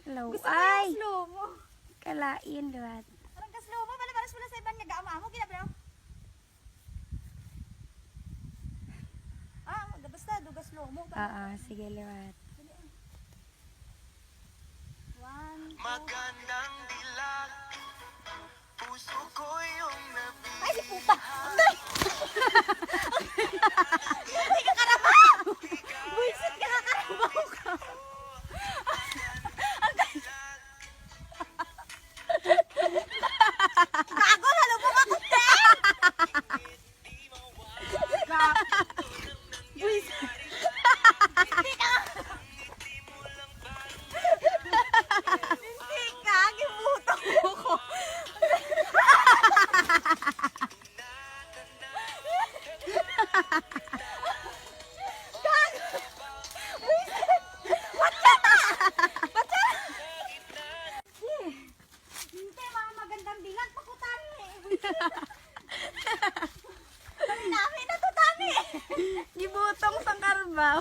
Hello. Gusto ko Ay, yung slow mo. kalain liwat. Parang ka slow mo, bala parang wala sa ibang nga gaama mo gina bro. Ah, basta duga slow mo. Oo, sige liwat. One, two. Magandang dilag. Puso ko yung Ay, si puta! Anday! Hindi ka karabaw! Buisit ka, kakarabaw ka! Anday! Gago, nalubog ako, te! Buisit! Hindi ka! Hindi ka! Gibuto mo ko! Hindi, mga magandang bilag. Pakutani eh. Dami na to, dami. Gibutong sang karbaw.